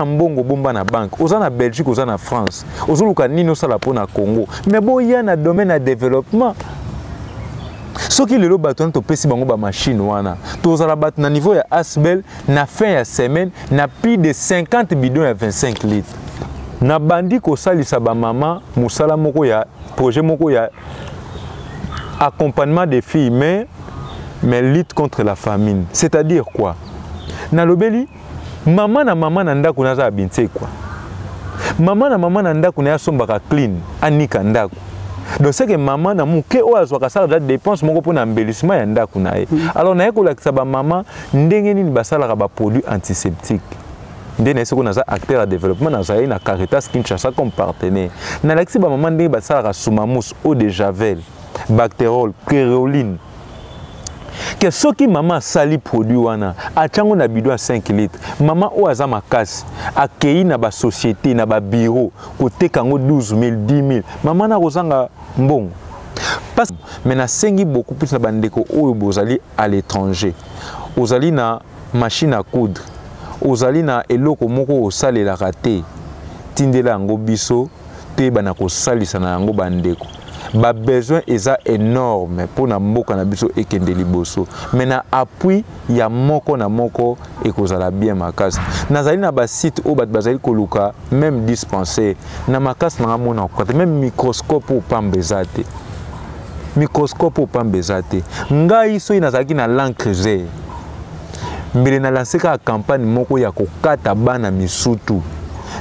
Mbongo bomba na banque, oza na Belgique, oza na France, ozoluka nini osala mpo na Congo? Mais boya na domaine ya développement. Soki lelo bato wana topesi bango bamachine wana, tozala bato na niveau ya asbel na fin ya semaine na plus de 50 bidon ya 25 litres. Nabandi kosalisa bamama mosala moko ya projet moko ya accompagnement des filles, mais lutte contre la famine. C'est-à-dire quoi? Nalobeli mama na mama na ndako naza ya binsekwa, mama na mama na ndako na ye asombaka clean, anika ndako. Donc c'est que mama na moke oyo azwaka asala da dépense moko mpona embellissement ya ndako na ye. Alors naye kolakisa bamama ndenge nini basalaka baproduit antiseptique. Nde naye soki naza acteur ya développement, nazali na Caritas Kinshasa comme partenaire. Nalakisi bamama ndenge basalaka sumamus, eau de javel, bactérol, kéroline, ke soki mama asali produit wana, atiango na bidon ya 5 litres, mama oyo aza makasi akei na basociété, na babureau, koteka yango 12 000, 10 000, mama na kozanga mbongo. Mais nasengi beaucoup plus na bandeko oyo bozali à l'étranger. Ozali na machine à coudre, ozali na eloko moko osalelaka te, tindela yango biso, toyeba kosalisa na yango bandeko. Babesoin eza énorme mpona mboka na biso ekende liboso, mais na appui ya moko na moko ekozala bien makasi. Nazali na basite oyo bato bazali koluka même dispensaire na makasi nanga mona koka te, même microscope oyo pamba eza te, microscope oyo pamba eza te. Ngai soki nazalaki na Land Cruiser, mbele nalance kaka campagne moko ya kokata bana misutu.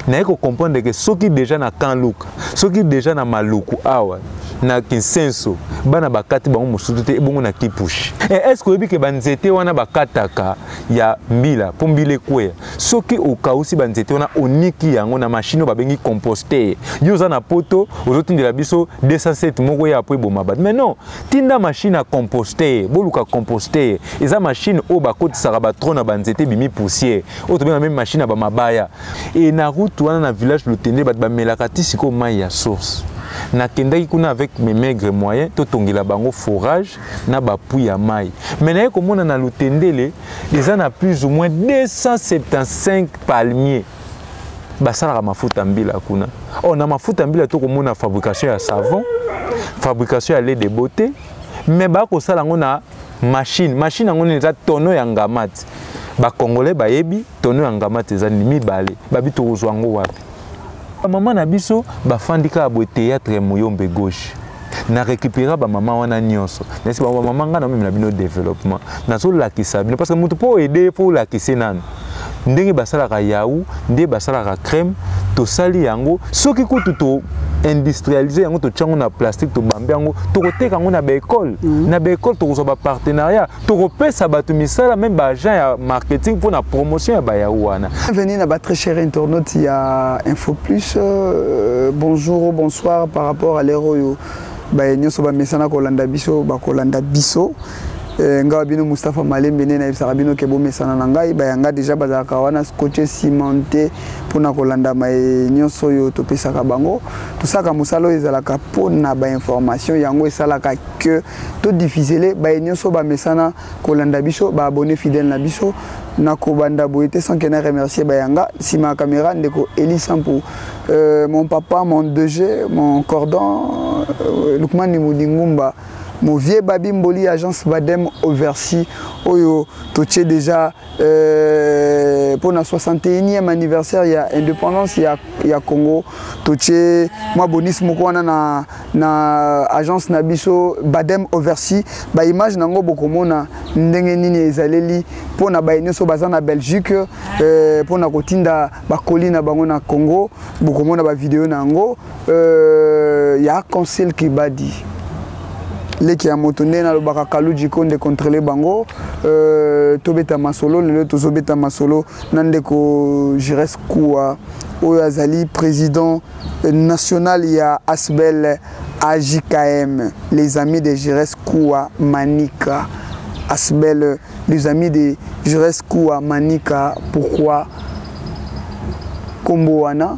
Naye kocomprendre ke soki déjà na Camp Luka, soki déjà na Maluku awa na Kinsenso bana bakati bango mosutu te, ebongo na Kipushi? Est ce que oyebi ke banzete wana bakataka ya mbila mpo mbila ekweya, soki okausi banzete wana, oniki yango na machine oyo babengi composter? Yo oza na Poto, ozotindela biso 207 moko ya po eboma bato. Mais non, tinda machine ya composter. Boluka composter, eza machine oyo bakotisaka batronc na banzete, ebimi poussière oyo tobenga même machine ya bamabaya. E na route wana na village Lutende, bato bamelaka ti sikoyo mai ya source. Nakendaki kuna avec mes maigres moyens, totongela bango forage na bapuits ya mai. Mais naye komona na Lutendele eza na plus ou moins 275 palmier, basalaka mafuta mbila kuna. Oh, na mafuta mbila tokomona fabrication ya savon, fabrication ya lait de beauté, mais bakosala yango na machine. Machine yango nini? Eza tonneau ya ngamati. Bacongolais bayebi tonneau ya ngamati eza nini. Mibale babi tokozwa yango wapi? Bamama na biso bafandi kaka boye, théâtre ya moyombe gauche. Na récupéra bamama wana nyonso, nasi bango: bamama, ngai namemela bino développement, nazolakisa bino, parce que moto mpo oede mpo olakise nanu ndenge basalaka yaourt, nde basalaka crème. Tosali yango, soki kutu to industrialiser yango, totia yango na plastique, tobambe yango, tokoteka yango na baekole. Na baekole tokozwa bapartenariat, tokopesa bato misala, même baagent ya marketing mpona promotion ya bayaourt wana. Bienvenue na ba très cher internaute ya Info Plus. Bonjour ou bonsoir par rapport à l'heure oyo ba nyonso bamesana kolanda biso, bakolanda biso. Ngai bino Mustapha Malembe, nde nayebisaka bino ke bomesana na ngai. Bayanga déjà bazalaka wana scotché, cimenté mpona kolanda maye nyonso oyo topesaka bango. Tosalaka mosala oyo ezalaka mpona bainformation, yango esalaka ke todiffusele. Baye nyonso bamesana kolanda biso, baabonné fidèle na biso, nakobanda boye te sans ke na remercier bayanga nsima ya caméra, ndeko Eli Sampu, mon papa, mon DG, mon cordon, Lukmani Mudingumba, mon vieux Babi Mboli, agence Badem Oversi oyo totie déjà pour na 61e anniversaire ya indépendance ya Congo. Totie mwa bonus moko wana na agence na biso Badem Oversi. Baimage nango bokomona ndenge nini ezaleli mpona baye nyonso baza na Belgique, mpona kotinda bakoli na bango na Congo. Bokomona bavideo na yango ya Conseil Kibadi, leki ya moto nde nalobaka Kaluji Konde, contrôle bango. Tobeta masolo lelo, tozobeta masolo na ndeko Jires Kuwa oyo azali président national ya Asbel AJKM, les amis de Jires Kuwa Manika. Asbel les amis de Jires Kuwa Manika, pourquoi kombo wana?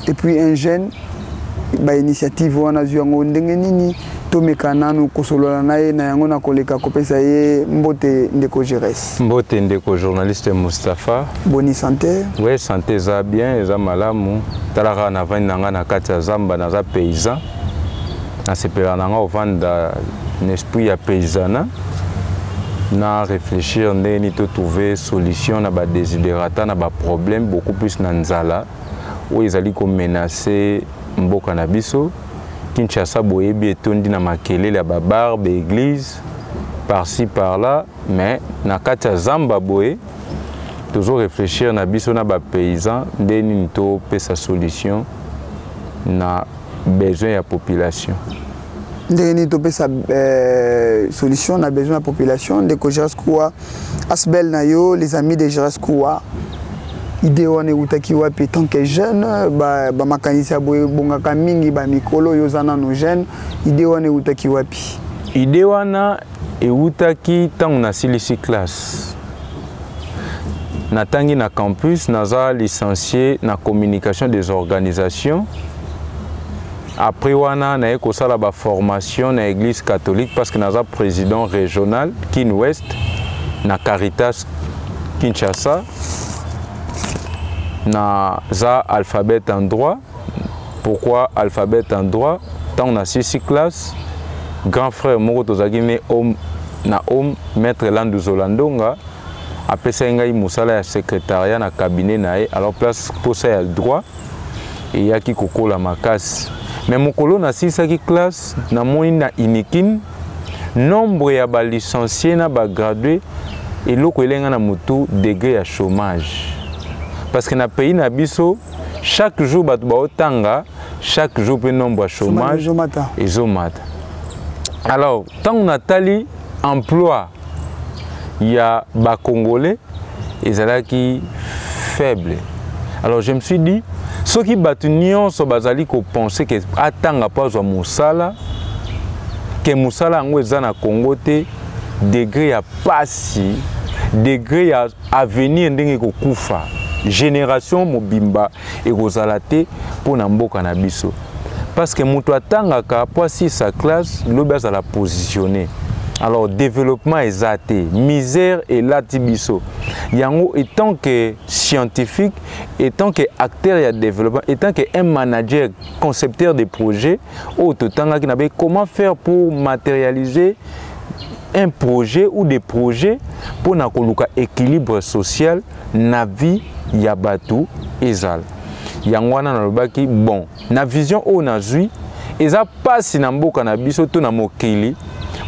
Et puis un jeune, bainitiative wana azwi yango ndenge nini? Tomeka nanu kosolola na ye na yango na koleka kopesa ye mbote ndeko Jires. Mbote ndeko journaliste Mustapha. Boni santé? Oui, santé eza bien, eza malamu. Tala kaka navandi na ngai na kati ya zamba, naza paysan. Nasepelaka na ngai kovanda na esprit ya paysanat na réfléchir ndenge nini to trouver solution na ba desiderata na ba problème beaucoup plus na nzala oyo ezali ko menacer mboka na biso. Kinshasa boyebi etondi na makelele ya ba bar, ba église par-ci par-là, mais na kati ya zamba boye tozo réfléchir na biso na ba paysans nde nini topesa solution na besoin ya population. Ndenge nini topesa solution na besoin ya population? Ndeko Gérard Koua, asbel na yo, les amis de Gérard Koua, idée wana eutaki wapi? Tant que jeune, bamakanisi ya boye ebongaka mingi bamikolo, oyo oza nano jeune, idée wana eutaki wapi? Idée wana eutaki ntango nasilisi classe, natangi na campus, naza licencié na communication des organisations. Après wana naye kosala baformation na église catholique parce que naza président régional Kin Ouest na Caritas Kinshasa. Naza alphabet en droit. Pourquoi alphabet en droit? Ntango nasilisi classe, grand frère moko tozalaki ne homme na homme, maître Landu Zolandonga, apesaki ngai mosala ya secrétariat na cabinet na ye. Alors place posa ya droit eyaki kokola makasi. Mais mokolo nasilisaki classe, namoni na Unikin nombre ya balicencié na bagradué, eloko elenga na motu degré ya chômage, parce que na pays na biso chaque jour bato baotanga, chaque jour mpe nombre ya chômage ezomata. Alors ntango natali emploi ya bacongolais ezalaki faible, alors je me suis dit, soki bato nyonso bazali kopense ke atanga mpo azwa mosala, ke mosala yango eza na Congo te, degré ya pasi, degré ya avenir ndenge ekokufa, génération mobimba ekozala te mpo na mboka na biso. Parce que moto atangaka mpo asilisa classe, lobi azala positionné. Alors développement eza te, misère elati biso. Yango, étant que scientifique, étant que acteur ya développement, étant que un manager concepteur de projet oyo totangaki na be, comment faire pour matérialiser un projet ou des projets mpona koluka équilibre social na vie ya bato ezala. Yango wana nalobaki, bon, na vision oyo nazwi, eza mpasi na mboka na biso to na mokili,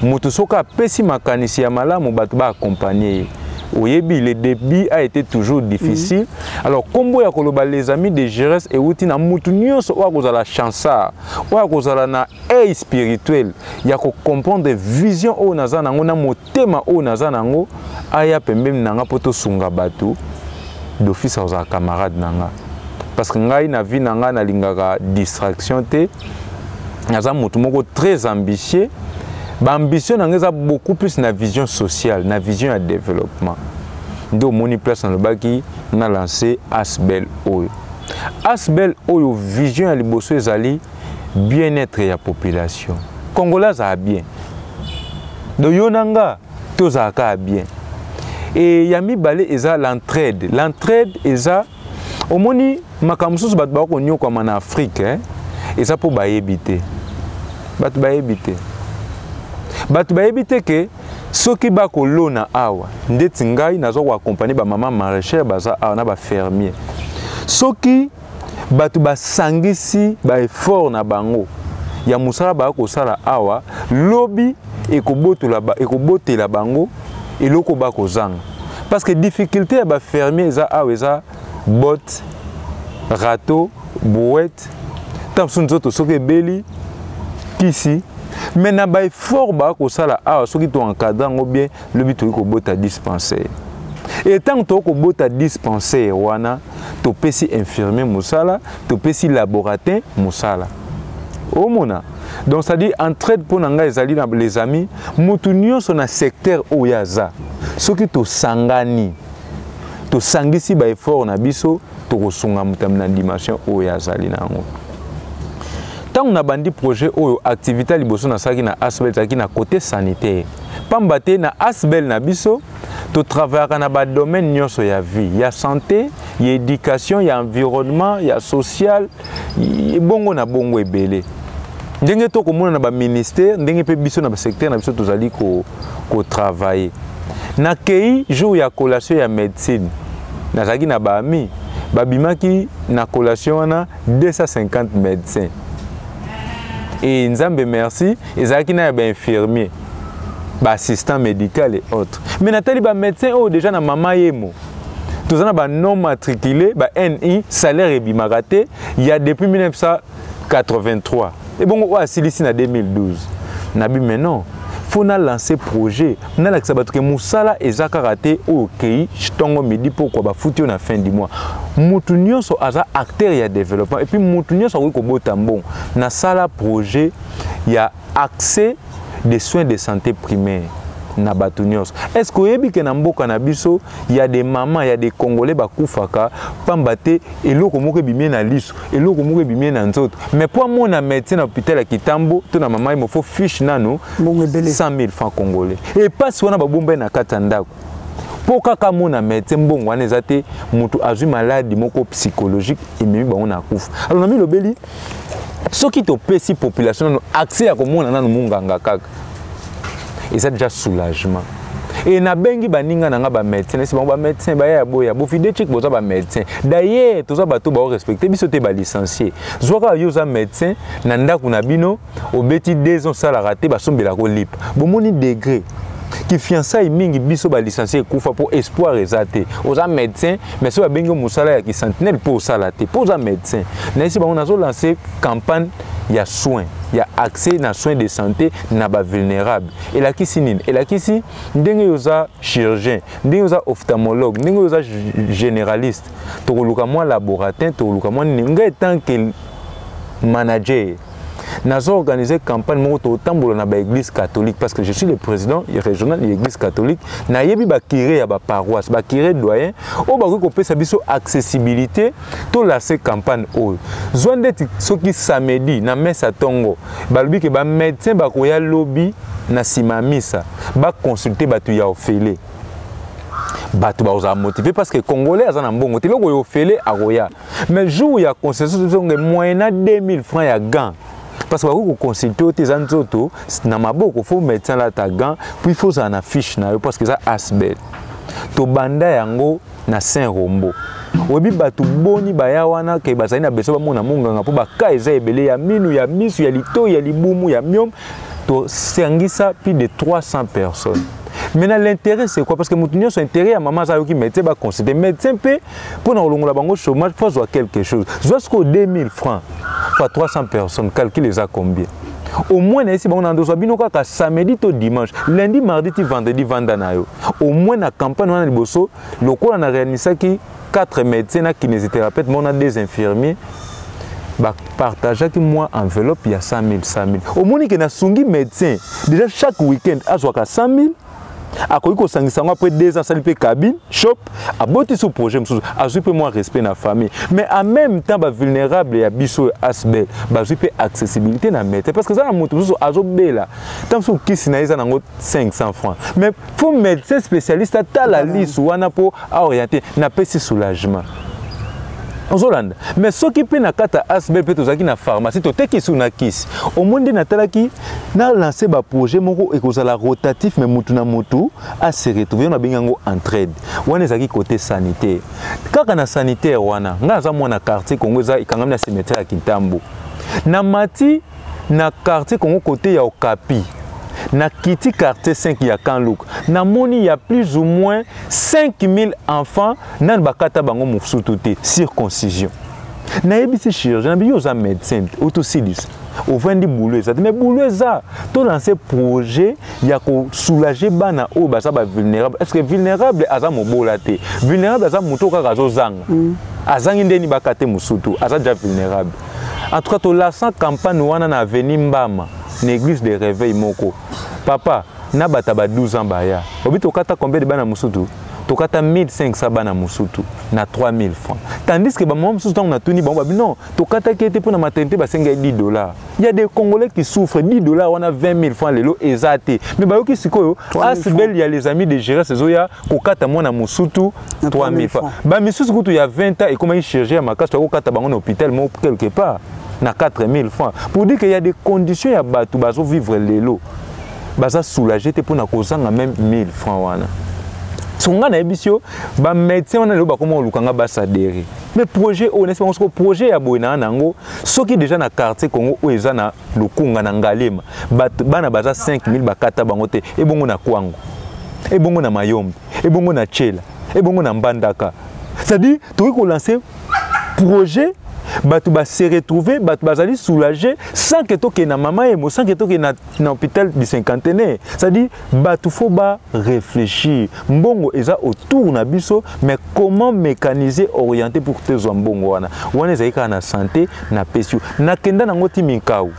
moto soki apesi makanisi ya malamu, bato baakompagne ye. Oyebi, le début a été toujours difficile. Alors kombo ya koloba les amis de Gérès euti na mutu nyonso oyo akozala chansard, oyo akozala na œil spirituel ya kocomprendre vision oyo naza nango na motema oyo naza nango, aya pembeni na nga mpo tosunga bato. D'office akozala camarade na nga, parce que ngai na vie na ngai nalingaka distraction te. Naza motu moko très ambitieux. Baambition na ngai eza beaucoup plus na vision sociale, na vision ya développement. Nde omoni place nalobaki na lancé asbel oyo. Asbel oyo, vision ya liboso ezali bien-être ya population congolais azala bien. Donc yo na nga tozalaka ya bien. E ya mibale eza l'entraide. L'entraide eza, omoni makambo mosusu bato bakonyokwama na Afrique, eh? Eza mpo bayebi te. Bato bayebi te, bato bayebi te ke soki bakolona awa, ndeti ngai naza koaccompagne bamama maraîchère baza awa na bafermier, soki bato basangisi baeffort na bango ya mosala baya kosala awa, lobi ekobotela bango eloko bakozanga. Parce que difficulté ya bafermier eza awa, eza botte, râteau, brouette, ntango mosusu nzoto soki ebeli, kisi. Mais na baeffort baya kosala awa, soki toencadre yango bien, lobi tokoki kobota dispensaire. E ntango tokoki kobota dispensaire wana, topesi infirmier mosala, topesi laboratin mosala, omona. Donc c'est à dire entraide mpo na ngai ezali na les amis, motu nyonso na secteur oyo aza, soki tosangani, tosangisi baeffort na biso, tokosunga moto na dimension oyo azali na yango. Ntango nabandi projet oyo, activité ya liboso nasalaki na ASBL ezalaki na côté sanitaire, pamba te na ASBL na biso totravaillaka na badomaine nyonso ya vie, ya santé, ya éducation, ya environnement, ya social, bongo na bongo ebele. Ndenge tokomona na baministère, ndenge mpe biso na basecteur na biso tozali kotravaille. Nakei jour ya collation ya médecine, nazalaki na baami babimaki na collation wana, 250 médecins. Et Nzambe merci, ezalaki na ya bainfirmier, baassistant médical et autres. Mais natali bamédecin oyo déjà na Mama Yemo, toza na banon matriculé, ba ni salaire ebimaka te ya depuis 1983, ebongo oyo asilisi na 2012. Nabi mais non, faut na lancer projet, nalakisa bato ke mosala eza kaka te oyo okei ntongo, midi, pokwa, bafuti oyo na fin du mois. Mutu nyonso aza acteur ya développement et puis mutu nyonso akoki kobota mbongo. Nasala projet ya accès des soins de santé primaire na bato nyonso. Est ce que oyebi ke na mboka na biso ya des mamans, ya des Congolais bakufaka pamba te eloko moko ebimie na liso, eloko moko ebimie na nzoto, mais po amona médecin na hôpital ya Kitambo to na Mama Yemo, faut fiche nano 100 000 francs congolais? Epasi wana babomba ye na kati ya ndako mpo kaka amona médecin, mbongo wana eza te. Moto azwi maladi moko psychologique ememi bango na kufa. Alors namilobeli, soki topesi population nano accès ya komona nano monganga kaka, eza déjà soulagement. E nabengi baninga na nga bamédecin, nasi bango bamédecin baya ya boya bofide chik, boza bamédecin. D'ailleurs toza bato baorespecte biso te, balicencié. Zwa kaka yo oza médecin na ndako na bino, obeti 2 ans osalaka te, basombelaka olipa. Bomoni degré kifiançailles mingi, biso balicencié ekufa mpo espoir eza te. Oza médecin, mais soki babengi yo mosala ya kisentinelle, mpo osala te mpo oza médecin. Nayesi bango, nazolance campagne ya soin, ya accès na soins de santé na bavulnérable. Elakisi nini? Elakisi ndenge oyo oza chirurgien, ndenge oza ophtalmologue, ndenge oyo oza généraliste, tokoluka mwa laboratin, tokoluka mwa nini. Ngai tant que manager, nazo organiser campagne moko, totambola na baéglise catholique, parce que je suis le président régional de l'église catholique. Nayebi bacuré ya baparoisse, bacuré doyen oyo bakoki kopesa biso accessibilité. Tolance campagne oyo. Zwa ndeti soki samedi na messe ya ntongo, balobi ke bamédecin bakoya lobi na nsima ya misa, baconsulte bato ya ofele. Bato bakozala motivé parce que Congolais aza na mbongo te, eloko oyo ofele akoya. Mais jour ya consultation, moyena 2000 francs ya gant, parce que bakoki koconsulte oyo te, eza nzoto na maboko, faut médecin alata gant, puis faut ozala na fiche na yo parce que eza ASBL. Tobanda yango na Saint Rombo. Oyebi bato boni baya wana ke bazali na besoin bamona monganga, mpo baka eza ebele ya minu, ya misu, ya litoi, ya libumu, ya myome. Tosangisa plus de 300 personnes. Maintenant, l'intérêt, c'est quoi? Parce que moto nyonso, intérêt ya mama aza ayoki médecin, baconsulte médecin mpe mpona kolongola bango chômage, faut azwa quelque chose. Zwa sikoyo 2000 francs fois 300 personnes, calcul eza combien? Au moins nayesi bango na ndozwa bino kaka samedi to dimanche, lundi, mardi ti vendredi, vanda na yo. Au moins na campagne wana liboso, lokola na réalisaki 4 médecins na kinésithérapeute moko na 2 infirmiers, bapartageaki mwa enveloppe ya 100 000, 100 000. Omoni ke nasungi médecin déjà, chaque week-end azwaka 100 000, akoki kosangisa yango. Après 2 ans, asali mpe cabine shop, aboti so projet mosusu, azwi mpe mwa respect na famille. Mais en même temps, bavulnérable ya biso oyo ASBL bazwi mpe accessibilité na médecin, parce que eza na moto mosusu azobela, ntango mosusu kisi na ye eza nango 500 francs, mais faut médecin spécialiste atala lisu wana mpo aoriente. Napesi soulagement, ozolanda. Mais soki mpe na kati ya ASBL mpe tozalaki na pharmacie, toteki su na kisi. Omoni nde natalaki, nalance baprojet moko ekozala rotatif, mais mutu na mutu ase retrouve. Yo nabengi yango entraide. Wana ezalaki côté sanitaire. Kaka na sanitaire wana, ngai naza mwana quartier Congo, eza ekangami na cimetière ya Kintambo. Na mati na quartier Congo, côté ya Okapi, na kiti quartier 5 ya Kanluk, namoni ya plus ou moins 5000 enfants nani bakata bango mosutu te, circoncision. Nayebisi chirurgien, nabi: yo oza médecin, otosilisa, ovandi, boulot eza te, mais boulot eza. Tolance projet ya kosoulage bana oyo baza bavulnérable. Est ce que vulnérable aza mobola te? Vulnérable aza moto kaka azozanga. Azangi ndeni bakate mosutu, aza déjà vulnérable. En tout cas, tolasa campagne wana na avenue Mbama, na église de réveil moko. Papa na bato ba 12 ans baya obi, tokata combien de bana mosutu? Tokata 1500 bana mosutu na 3000 francs, tandis que bamama mosusu, ntango natuni bango, babi non, tokataki ete mpo na maternité basengaki 10 dollars. Il y a des Congolais qui souffrent. 10 $ wana, 20 000 francs lelo eza te. Mais bayoki sikoyo ASBL ya Les Amis de Gérès ezoya kokata mwana mosutu 3000 francs. Bamisusu kutu ya 20 ans ekomaki chirurgie ya makasi, tokokata bango na hôpital moko quelque part na 4000 francs. Pour dire qu'il y a des conditions ya bato bazovivre lelo, baza soulagé te mpona kozanga même 1000 francs wana. So ngai nayebisi yo, bamédecin wana lelo bakoma koluka nga basadere. Mais projet oyo nayesi bango, soko projet ya boye na yango, soki déjà na quartier Congo oyo eza na Lukunga na Ngaliema, bana baza 5000, bakata bango te, ebongo na Kwango, ebongo na Mayombe, ebongo na Tshela, ebongo na Mbandaka? C'est-à-dire tokoki kolancer projet, bato base retrouver, bato bazali soulagé sans que tokende na Mama Yemo, sans que tokende na hôpital du Cinquantenaire. C'est-à-dire bato faut ba réfléchir. Mbongo eza autour na biso, mais comment mécaniser, orienter pour tozwa mbongo wana? Wana ezali kaka na santé. Napesi yo, nakenda nango ti Mikau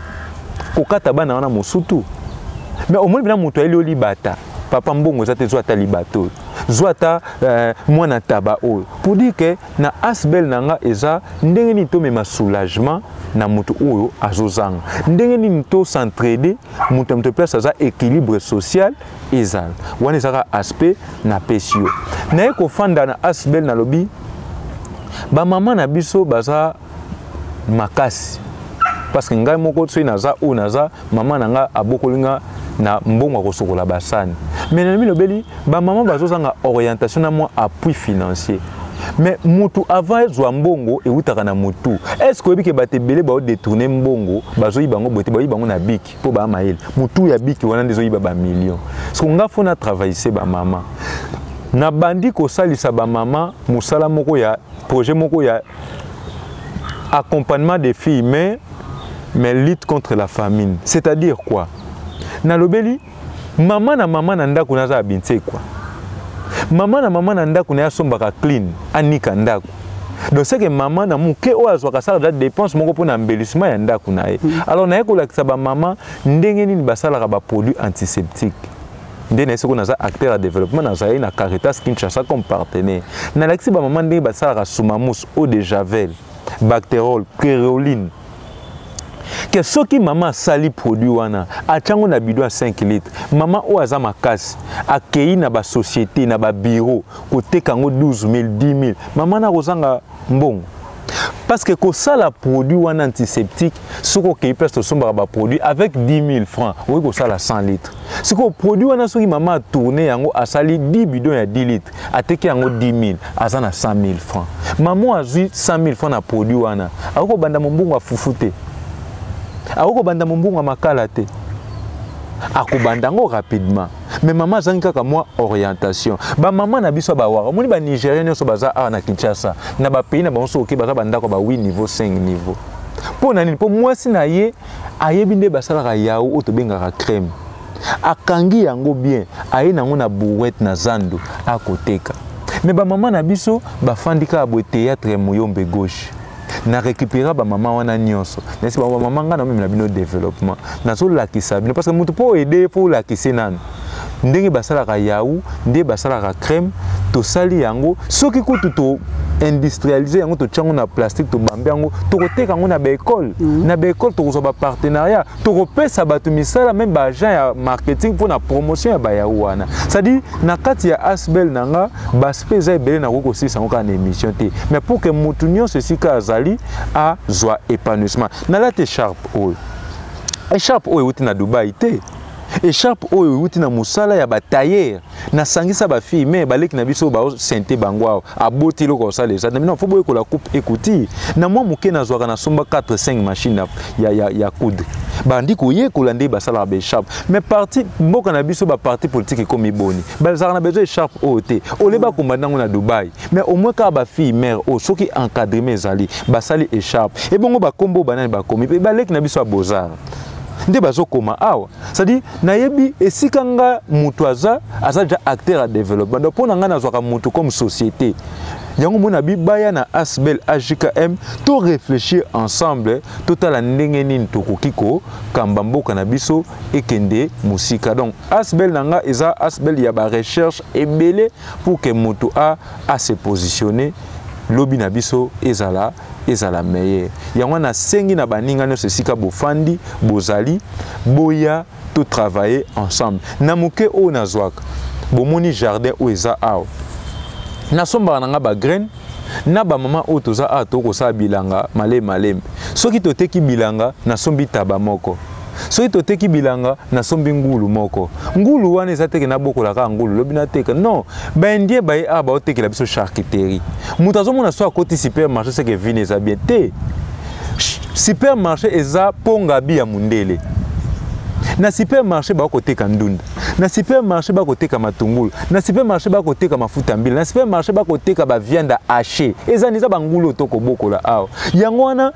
kokata bana wana mosutu. Mais omoni mpena moto ayeli yo libata: "Papa, mbongo eza te, zwa ata libata oyo, zwa ata mwana taba oyo." Pour dire que na ASBL na nga eza ndenge nini tomema soulagement na moto oyo azozanga, ndenge nini tocentraide moto ya moto place aza, équilibre social ezala. Wana ezaka aspect napesi yo. Naye kofanda na ASBL, nalobi bamama na biso baza makasi, parce que ngai moko soki naza oyo naza, mama na nga abokoli nga na mbongo ya kosokola basani. Mais na milobeli, bamama bazozanga orientation na mwa appui financier. Mais mutu avant ezwa mbongo, ewutaka na mutu. Est ce que oyebi ke bato ebele baodétourner mbongo, bazoyiba yango boye te, baoyiba yango na biki mpo baa mayele? Mutu ya biki wana nde ezoyiba bamillion. Siko nga faut na travaille bamama, nabandi kosalisa bamama mosala moko ya projet moko ya accompagnement des filles mais lutte contre la famine. C'est-à-dire quoi? Nalobeli mama na mama na ndako naza ya binsekwa, mama na mama na ndako na ye asombaka clean, anika ndako. Donc c'est que mama na moke oyo azwaka, asalaka dépense moko mpona embellissement ya ndako na ye. Alors naye kolakisa bamama ndenge nini basalaka baproduit antiseptique. Nde naye soki naza acteur ya développement, nazali na Caritas Kinshasa comme partenaire. Nalakisi bamama ndenge basalaka Sumamousse, eau de javel, Bactérol, Kéroline, ke soki mama asali produit wana, atiango na bidon ya 5 litre, mama oyo aza makasi, akei na basociété, na babureau, koteka yango 12 000, 10 000, mama na kozanga mbongo. Parce que kosala produit wana antiseptique, soki okei place tosombaka baproduit, avec 10 000 francs okoki kosala 100 litres. Sikoyo produit wana, soki mama atourne yango, asali 10 bidon ya 10 litres, ateki yango 10 000, aza na 100 000 francs. Mama azwi 100 000 francs na produit wana, akoki kobanda mombongo ya fufu te, akoki kobanda mombongo ya makala te, akobanda yango rapidement. Mais mama azangi kaka mwa orientation. Bamama na biso bawaka, omoni banigérien nyonso baza awa na Kinshasa, na bapays na bango, soki baza bandako ba 8 niveau, 5 niveau. Mpo na nini? Mpo mwasi na ye ayebi nde basalaka yaourt oyo tobengaka crème, akangi yango bien, aye nango na brouette na zando, akoteka. Mais bamama na biso bafandi kaka boye, théâtre ya moyombe gauche. Na récupéra bamama wana nyonso, nasi bango: "Bamama, ngai namemela bino développement, nazolakisa bino." Parce que motu mpo aide, mpo olakise nanu ndenge basalaka yaourt, nde basalaka crème. Tosali yango, soki kutu to industrialiser yango, totia yango na plastique, tobambe yango, tokoteka yango na baekole. Na baekole tokozwa bapartenariat, tokopesa bato misala, même baagent ya marketing mpona promotion ya bayaourt wana. C'est-à-dire na kati ya ASBL na nga, baaspect eza ebele, nakoki kosilisa yango kaka na émission te. Mais pour que motu nyonso esika azali azwa épanouissement. Nalati écharpe oyo, écharpe oyo euti na Dubai te, écharpe oyo euti na mosala ya batailleur. Nasangisa bafille, mais baleki na biso baosente bango awa, aboti eloko kosala eza na bino, faut boyekola coupe et couture. Na mwa moke nazwaka, nasomba 4 5 machine ya coudre, bandi koyekola nde basalaka baécharpe. Mais parti mboka na biso, baparti politique ekomi boni, bazalaka na besoin écharpe oyo te, ole bakomba ndango na Dubai. Mais au moins kaka bafille mère oyo, soki encadrement ezali, basali écharpe, ebongo bakombo banani bakomi mpe baleki na biso ya beaux-arts nde bazokoma awa. C'est-à-dire nayebi esika nga moto aza déjà acteur ya développement. Donc mpo na ngai, nazwaka moto comme société. Yango mona bi baya na ASBL AJKM to réfléchir ensemble, totala ndenge nini tokoki kokamba mboka na biso ekende mosika. Donc ASBL na nga eza ASBL ya ba recherche ebele pour que moto a a se positionner, lobi na biso ezala ezala meilleur. Yango nasengi na baninga nyonso esika bofandi, bozali, boya to travailler ensemble. Na moke oyo nazwaka, bomoni jardin oyo eza awa, nasombaka na nga ba graine na bamama oyo toza awa, tokosala bilanga malembe malembe. Soki toteki bilanga, nasombi taba moko. Soki toteki bilanga, nasombi ngulu moko. Ngulu wana eza teke nabokola kaka ngulu, lobi nateka. Non, baindien baye awa baotekela biso charcuterie. Moto azomona so akoti supermarché, seke vine eza bien te. Supermarché eza pongabi ya mundele. Na supermarché bakoteka ndunda, na supermarché bakoteka matungulu, na supermarché bakoteka mafuta mbila, na supermarché bakoteka baviande haché. Eza eza bangulu oyo tokobokola awa. Yango wana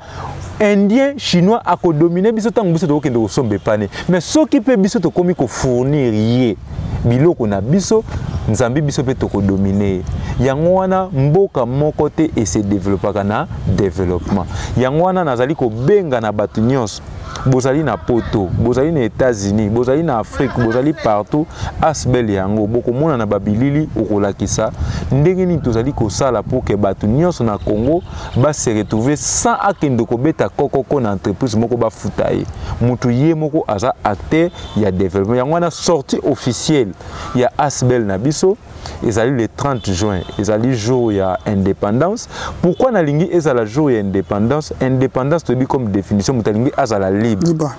indien, chinois akodomine biso ntango biso tokokende kosomba epane. Mais soki mpe biso tokomi kofournir ye biloko na biso, nzambe biso mpe tokodomine ye. Yango wana mboka moko te ese développaka na développement. Yango wana nazali kobenga na bato nyonso bozali na Poto, bozali na États-Unis, bozali na Afrique, bozali partout. ASBL yango bokomona na babilili okolakisa ndenge nini tozali kosala pour ke bato nyonso na Congo base retrouver sans akende kobeta kokoko na entreprise moko bafuta ye. Motu ye moko aza acteur ya développement. Yango wana sortie officielle ya ASBL na biso ezali le 30 juin, ezali jour ya indépendance. Pourquoi nalingi ezala jour ya indépendance? Indépendance toyebi comme définition, moto alingi azala libre. Libre.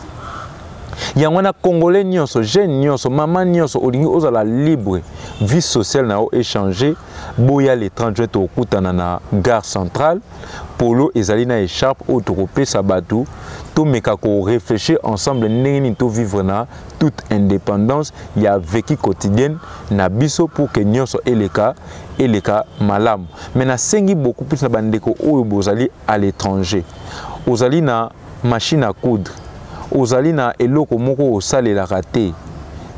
Yango wana congolais nyonso, jeune nyonso, mama nyonso olingi ozala libre, vie sociale na yo échanger, boya le 30 juin, tokokutana na gare centrale. Polo ezali na écharpe oyo tokopesa bato. Tomeka koréfléchir ensemble ndenge nini tovivre na toute indépendance ya vécu quotidienne na biso pour que nyonso eleka eleka malamu. Mais nasengi beaucoup plus na bandeko oyo bozali à l'étranger. Ozali na machine à coudre, ozali na eloko moko osalelaka te,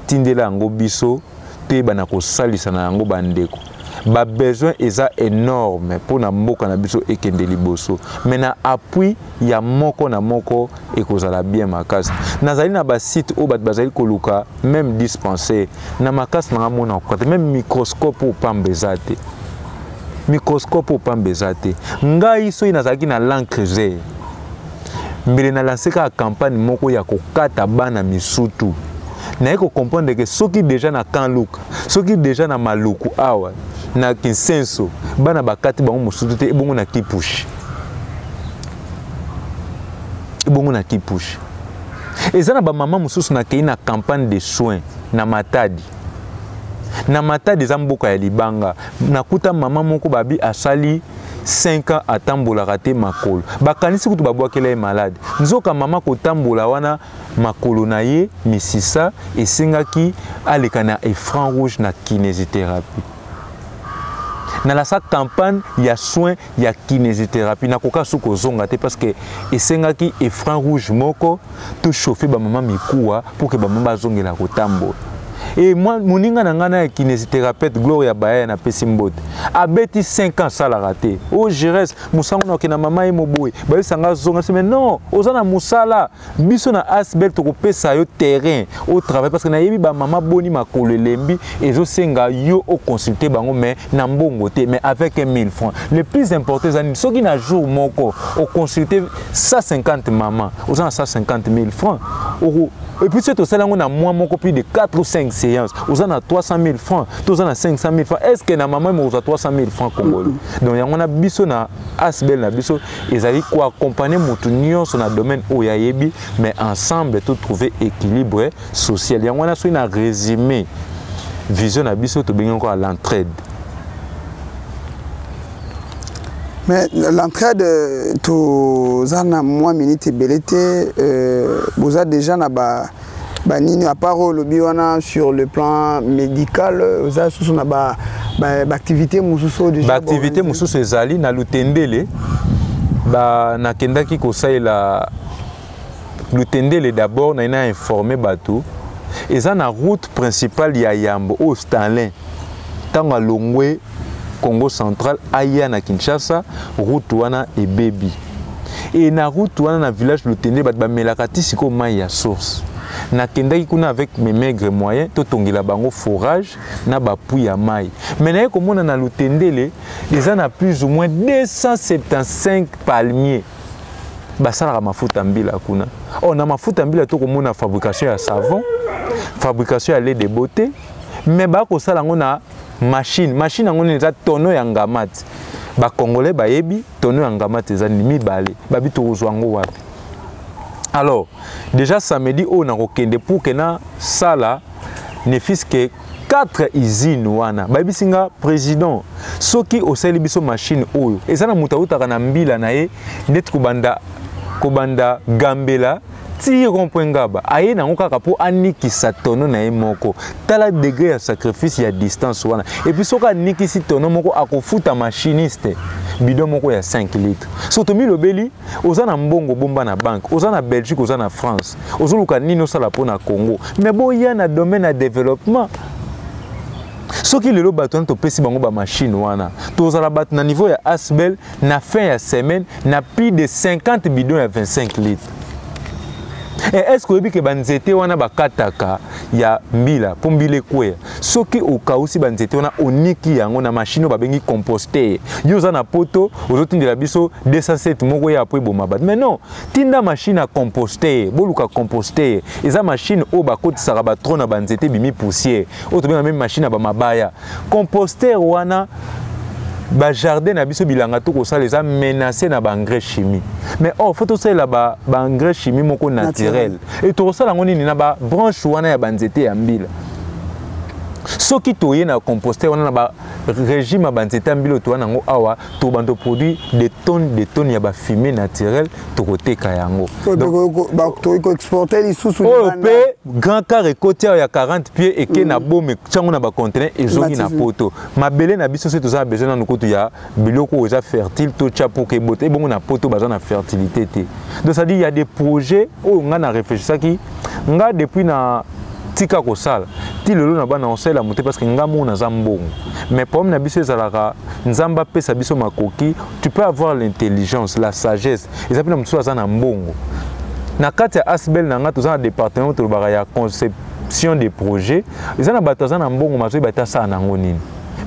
tindela yango biso, toyeba na kosalisa na yango bandeko. Babesoin eza énorme mpona mboka na biso ekende liboso, mais na appui ya moko na moko ekozala bien makasi. Nazali na basite oyo bato bazali koluka même dispensaire na makasi nanga mona koka te, même microscope oyo pamba eza te, microscope oyo pamba eza te. Ngai soki nazalaki na Land Cruiser, mbele nalance kaka campagne moko ya kokata bana misutu. Naye kocomprendre ke soki déjà na Camp Luka, soki déjà na Maluku awa na Kinsenso bana bakati bango mosutu te, ebongo na Kipushi, ebongo na Kipushi eza na bamama mosusu. Nakei na campagne de soins na Matadi. Na Matadi eza mboka ya libanga. Nakuta mama moko babi asali 5 ans atambolaka te makolo. Bakanisi kutu babwakela ye malade, nzoka mama kotambola wana makolo na ye misisa esengaki aleka na écran rouge na kinésithérapie. Nalasa campagne ya soin ya kinésithérapie, nakoka su kozonga te parce que esengaki écran rouge moko tochauffe bamama mikuwa pour que bamama bazongela kotambola. E moninga na ngai na ya kinésithérapeute Gloria Baya, napesi mbote, abeti 5 ans asalaka te. O Gires mosango na okenda mama ye moboye bayebisanga zonga se. Mais non, oza na mosala. Biso na ASBL tokopesa yo terrain otravaille, parce que nayebi bamama boni makolo elembi, ezosenga yo oconsulte bango, mais na mbongo te, mais avec un 1000 francs. Le plus important eza nini? Soki na jour moko oconsulte 150 mama, oza na 150 000 francs. Et puis soki tosala yango na mois moko, plus de 4 ou 5 séances, oza na 300 000 francs, toza na 500 000 francs. Est ce que na mama mokozwa 300 000 francs congolais? Donc yango wana biso na ASBL na biso ezali koaccompagne motu nyonso na domaine oyo ayebi, mais ensemble totrouver équilibre social. Yango wana soki na résumé vision na biso, tobengi yango l'entraide. Mais l'entraide, toza na mwa minute ebele te. Boza déjà na ba banini à part oyo olobi wana sur le plan médical? Oza susu na baactivité mosusu oyo déjà? Baactivité mosusu ezali na Lutendele. Nakendaki kosalela Lutendele d'abord, naye na informe bato. Eza na route principale ya yambo oyo Stanley ntango alongwe. Congo Central aya na Kinshasa, route wana ebebi. E na route wana na village Lutendele, bato bamelaka ti sikoyo mai ya source. Nakendaki kuna avec mes maigres moyens, totongela bango forage na bapuits ya mai. Mais naye komona na Lutendele eza na plus ou moins 275 palmiers basalaka mafuta mbila kuna. Oh, na mafuta mbila tokomona fabrication ya savon, fabrication ya lait de beauté, mais bakosala yango na machine. Machine yango nini? Eza tonneau ya ngamati. Bacongolais bayebi tonneau ya ngamati eza nini? Mibale babi tokozwa yango wapi? Alors déjà samedi oyo nakokende pour ke nasala ne fût-ce que 4 usines wana. Bayebisi nga: président, soki osali biso machine oyo, eza na moto autaka na mbila na ye neti kobanda Gambela ti rond-point Ngaba, aye nango kaka mpo anikisa tonneau na ye moko. Tala degré ya sacrifice ya distance wana. Et puis soki anikisi tonneau moko, akofuta machiniste bidon moko ya 5 litres. So tomilobeli, oza na mbongo bomba na banque, oza na Belgique, oza na France, ozoluka nini osala mpo na Congo? Mais boya na domaine ya développement. Soki lelo bato wana topesi bango bamachine wana, tozala bato na niveau ya ASBL na fin ya semaine na plus de 50 bidon ya 25 litres. E est ce que oyebi ke banzete wana bakataka ya mbila mpo mbila ekweya, soki okausi banzete wana, oniki yango na machine oyo babengi composter? Yo oza na Poto, ozotindela biso 207 moko ya po eboma bato. Mais non, tinda machine ya composter. Boluka composter, eza machine oyo bakotisaka batronc na banzete, ebimi poussière, oyo tobenga même machine ya bamabaya. Composter wana, bajardin na biso, bilanga tokosala eza menacé na baengrais chimie, mais or faut tosalela baengrais chimie moko naturel. E tokosala yango nini? Na babranche wana ya banzete ya mbila. Soki toye na composter wana, na barégime ya banzete ya mbila oyo toza nango awa, tobanda produit de tonnes de tonnes ya bafumier naturel, tokoteka yango. Tokoki koexporte lisusu. Oyo mpe grand car ekoti awa ya 40 pieds, eke na bome, tiango na baconteneur, ezongi na Poto. Mabele na biso, soki toza na besoin nanu kutu ya biloko oyo eza fertile, totya po ke ebota. Ebongo na Poto baza na fertilité te. Donc c'est à dire, il y a des projets oyo ngai na réfléchissaki. Nga depuis na tika kosala ti lelo na bana osalela mote, parce que nga moko naza mbongo. Mais problème na biso ezalaka, Nzambe apesa biso makoki. Tu peux avoir l'intelligence, la sagesse, eza mpe na mosusu aza na mbongo. Na kati ya ASBL na nga, toza na département tolobaka ya conception des projets. Eza na bato aza na mbongo, mazoyeba te asala nango nini.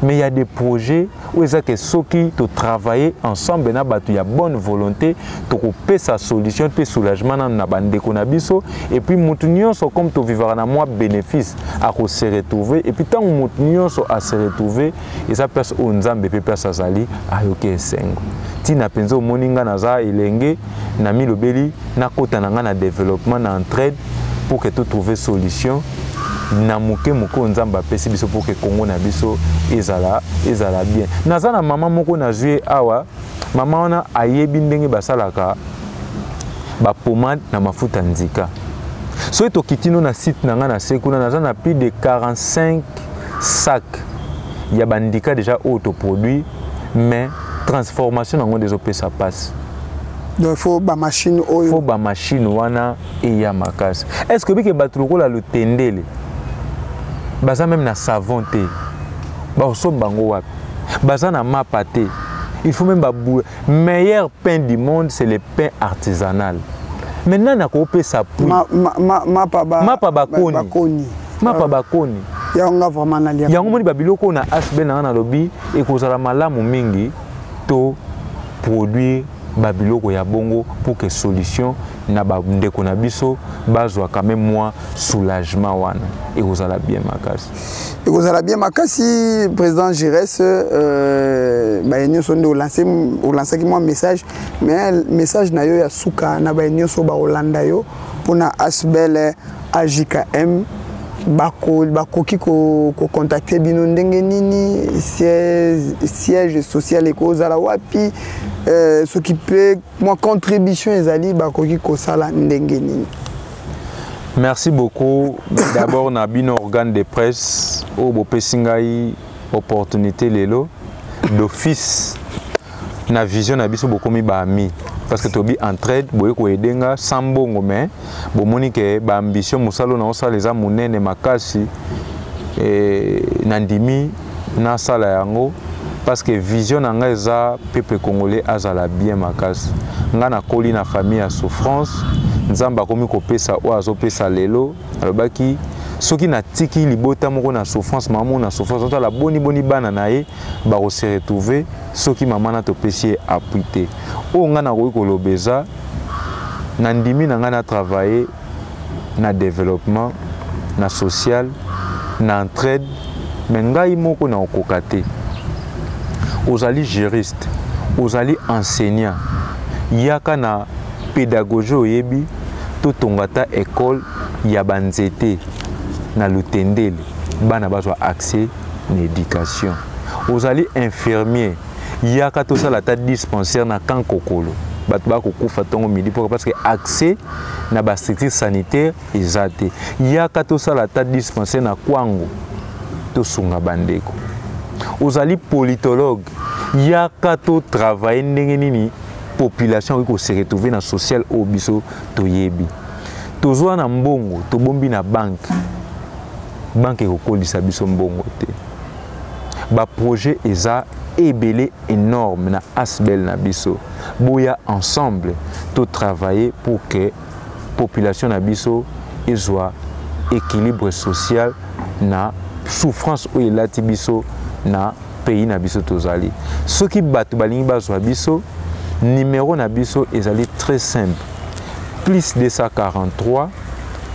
Mais il y a des projets oyo eza ke soki totravaille ensemble na bato ya bonne volonté, tokopesa solution mpe soulagement nanu na bandeko na biso. Et puis motu nyonso, comme tovivaka na mwa bénéfice, akose retrouver. Et puis ntango motu nyonso ase retrouver, eza place oyo Nzambe mpe place azali ayoki esengo. Ntina mpenza omoni nga naza elenge, na milobeli nakota na nga na développement, na entraide, pour que totrouve solution na moke moke oyo Nzambe apesi biso, pour que Kongo na biso ezala bien. Naza na mama moko nazwi ye awa. Mama wana ayebi ndenge basalaka bapomade na mafuta nzika. Soki tokiti no na site na ngai na se kuna, naza na plus de 45 sac ya bandika déjà oyo toproduit, mais transformation nango nde ezopesa mpasi. Donc faut bamachine oyo. Faut bamachine wana eya makasi. Est ce que obike bato lokola Lutendele baza même na savon te, bakosomba bango wapi? Baza na mapa te. Il faut même babou meilleur pain du monde, c'est le pain artisanal. Maintenant nakopesa puits mapa. Mapa bakoni. Bakoni. Mapa bakoni. Yango nga vraiment nalia. Yango moni babiloko oyo na ASBL na nga, nalobi ekozala malamu mingi to produire babiloko ya bongo pour que solution na bandeko na biso bazwa quand même mwa soulagement wana. Ekozala bien makasi. Ekozala bien makasi. Président Gires, baye nyonso nde olansaki mwa message, mais message na yo ya suka na baye nyonso bakolanda yo mpona ASBL AJKM, bakoki kocontacte bino ndenge nini? Siège social ekozala wapi? Soki mpe mwa contribution ezali, bakoki kosala ndenge nini? Merci beaucoup d'abord na bino organe de presse oyo bopesi ngai opportunité lelo. D'office na vision na biso bokomi baami, parce que tobi entraide, boye koyede nga sans mbongo, mais bomoni ke baambition, mosala oyo naosala eza monene makasi. E, nandimi nasala yango. Parce que vision na ngai eza peuple congolais azala bien makasi. Ngai nakoli na famille ya souffrance, Nzambe akomi kopesa oyo azopesa lelo. Alobaki soki natiki libota moko na souffrance, mama moko na souffrance, otala boni boni bana na ye bakose retrouver soki mama na topesi ye appui te. Oyo ngai nakoki koloba eza na ndimi na ngai na travailler na développement, na social, na entraide, mais ngai moko na okoka te. Ozali juriste, ozali enseignant, yaka na pédagogie oyebi, totonga ta école ya banzete na Lutendele, bana bazwa accès na éducation. Ozali infirmier, yaka tosala ta dispensaire na camp Kokolo, bato bakokufa ntongo midi mpo parce que accès na ba structure sanitaire eza te. Yaka tosala ta dispensaire na Kwango, tosunga bandeko. Ozali politologue, yaka to travailler ndenge nini population akoki kose retrouver na social oyo biso toyebi. Tozwa na mbongo, tobombi na banque, banque ekokolisa biso mbongo te. Ba projet eza ebele énorme na ASBL na biso. Boya ensemble to travailler pour que population na biso ezwa équilibre social na souffrance oyo elati biso na pays na biso tozali. Soki bato balingi bazwa biso, numéro na biso ezali très simple: plus 243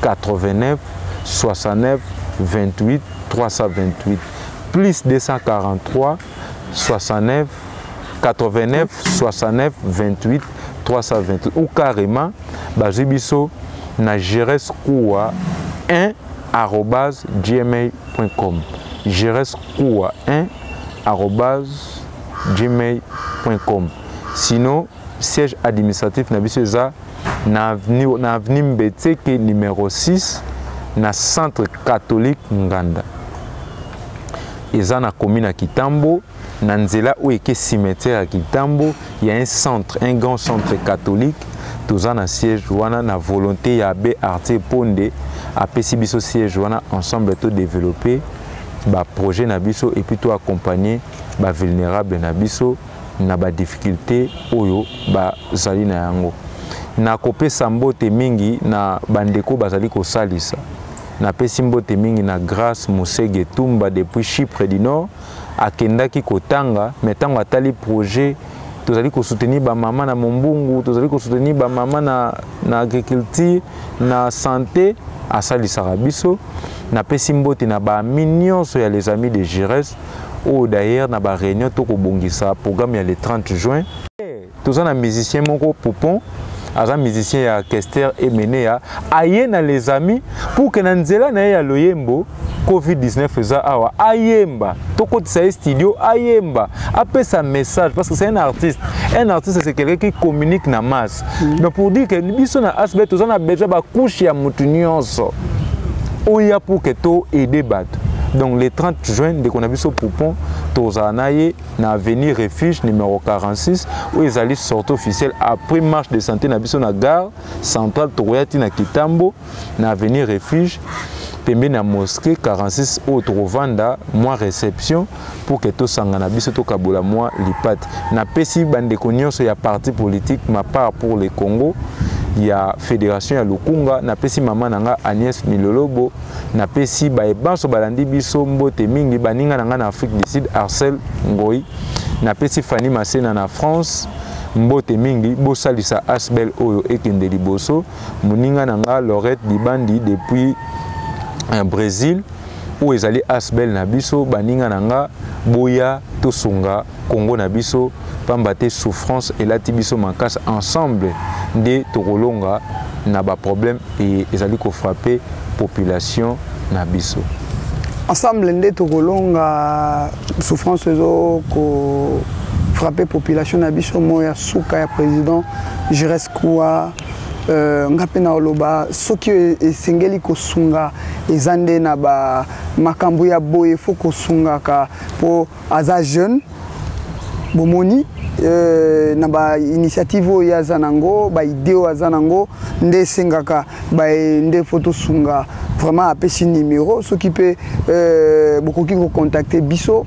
89 69 28 328, plus 243 69 89 69 28 328, ou carrément bazwi biso na gerescoua1@gmail.com, gerescoua1@gmail.com. Sinon siège administratif na biso eza na avenue Mbetseke numéro 6, na centre catholique Nganda, eza na commune ya Kitambo, na nzela oyo eke cimetière ya Kitambo. Ya un centre, un grand centre catholique, toza na siège wana. Na volonté ya abbé Arthur Ponde, apesi biso siège wana, ensemble todévelopper baprojet na biso et puis toaccompagner bavulnérable na biso na badifficulté oyo bazali na yango. Nakopesa mbote mingi na bandeko bazali kosalisa. Napesi mbote mingi na Grâce Mosege Tumba depuis Chypre du Nord. Akendaki kotanga, mais ntango atali projet, tozali kosoutenir bamama na mombungu, tozali kosoutenir bamama na agriculture, na santé, asalisaka biso. Napesi mbote na baami nyonso ya Les Amis de Gires, oyo d'ailleurs na baréunion tokobongisa programme ya le 30 juin. Toza na musicien moko, Poupon, aza musicien ya Kester Emeneya, aye na Les Amis pour que na nzela na ye ya loyembo, COVID-19 eza awa, ayemba, tokotisa ye studio, ayemba, apesa message, parce que c'est un artiste. Un artiste, c'est quelqu'un qui communique na masse. Donc pour dire que biso na ASBL toza na besoin bacouche ya motu nyonso oya pour que to aider bato. Donc le 30 juin, ndeko na biso Poupon, tozala na ye na avenue Refuge numéro 46, oyo ezali sortie officielle après marche de santé na biso na gare centrale. Tokoya ti na Kitambo, na avenue Refuge, pembeni ya mosquée 46, oyo tokovanda mwa réception pour que tosangana biso, tokabola mwa lipate. Napesi bandeko nyonso ya parti politique Ma Part pour le Congo, ya fédération ya Lukunga. Napesi mama na nga Agnès Milolobo. Napesi bayebanso balandi biso mbote mingi. Baninga na nga na Afrique du Sud, Arcel Ngoi, napesi Fani Masena na France mbote mingi. Bosalisa ASBL oyo ekende liboso. Moninga na nga Lorette Dibandi depuis Brésil, oyo ezali ASBL na biso. Baninga na nga, boya tosunga Kongo na biso, pamba te souffrance elati biso makasi. Ensemble nde tokolonga na baproblème ezali kofrapper population na biso. Ensemble nde tokolonga souffrance ezo kofrapper population na biso. Mot ya suka ya président Jires Kua. Nga mpe na oloba, soki esengeli kosunga, eza nde na bamakambo ya boye. Fo kosungaka mpo aza jeune, bomoni. Na ba initiative oyo ye aza nango, ba idée oyo aza nango nde esengaka baye nde fo tosunga. Vraiment apesi numéro, soki mpe bokoki kocontacte biso,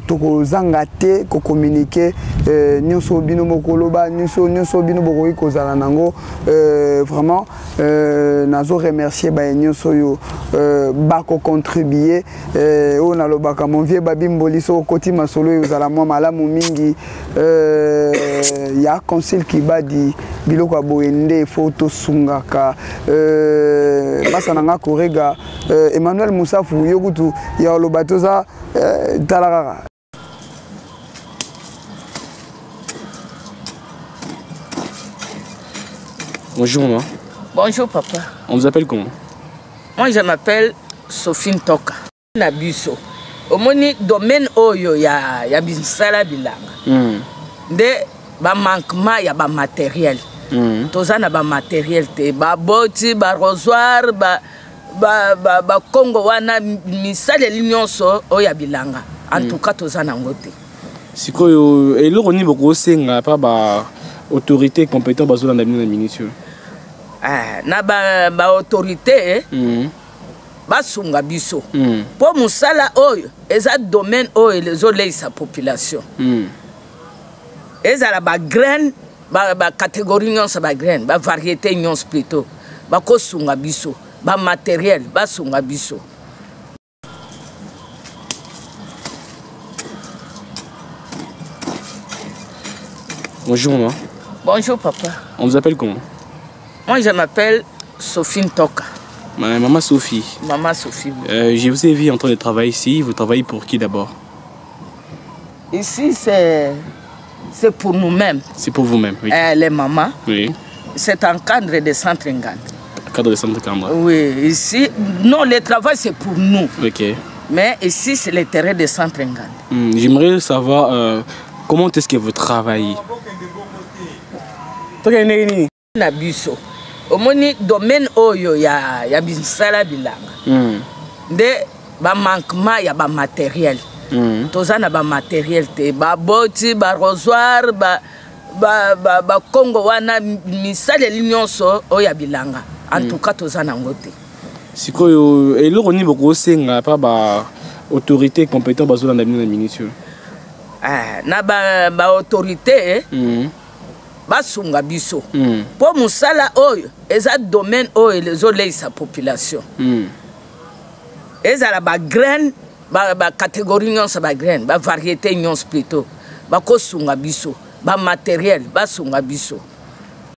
tokozanga te kocommuniquer nyonso bino bokoloba, nyonso nyonso bino bokoki kozala nango. Vraiment nazo remercier baye nyonso oyo bakocontribue. Oyo nalobaka, mon vieux Babimboli, soki okoti masolo oyo ozala mwa malamu mingi ya Concile Kibadi. Biloko ya boye nde fo tosungaka. Masa na nga korega Emmanuel Musafu, yo kutu ya oloba toza tala kaka. Bonjour maman. Bonjour papa. On vous appelle comment? Moi, je m'appelle Sophie Ntoka. Na biso, omoni domaine oyo ya misala bilanga nde bamanquement ya bamatériel. Toza na bamatériel te, baboti, baarrosoir, bakongo wana, misaleli nyonso oyo ya bilanga. En tout cas toza nango te. Sikoyo eloko nini bokosenga pa ba autorité compétent bazolanda bino na minute oyo? Ah, na baautorité ba basunga biso mpo mosala oyo eza domaine oyo ezoleisa population. Ezala bagraine, bacatégorie nyonso, bagraine, bavariété nyonso plutôt, bakosunga biso, bamatériel, basunga biso. Bonjour maman. Bonjour papa. On vous appelle comment? Moi, je m'appelle Sophie Ntoka. Maman Sophie. Maman Sophie. Je vous ai vu en train de travailler ici. Vous travaillez pour qui d'abord? Ici, c'est pour nous-mêmes. C'est pour vous-même, oui. Les mamans. Oui. C'est en cadre de Centre Nganda. Cadre de Centre Nganda. Oui, ici, non, le travail, c'est pour nous. Ok. Mais ici, c'est le terrain de Centre Nganda. J'aimerais savoir comment est-ce que vous travaillez. Na biso, omoni domaine oyo ya misala bilanga nde bamanquement ya bamatériel. Toza na bamatériel te, baboti, baarrosoir, bakongo wana, misaleli nyonso oyo ya bilanga. En tout cas toza nango te. Sikoyo eloko nini bokosenga pa ba autorité compétent bazolanda bino na minute oyo? Ah, na baautorité basunga biso mpo mosala oyo eza domaine oyo ezoleisa population. Ezala bagraine, bacatégorie nyonso, bagraine, bavariété nyonso plutôt, bakosunga biso, bamatériel, basunga biso.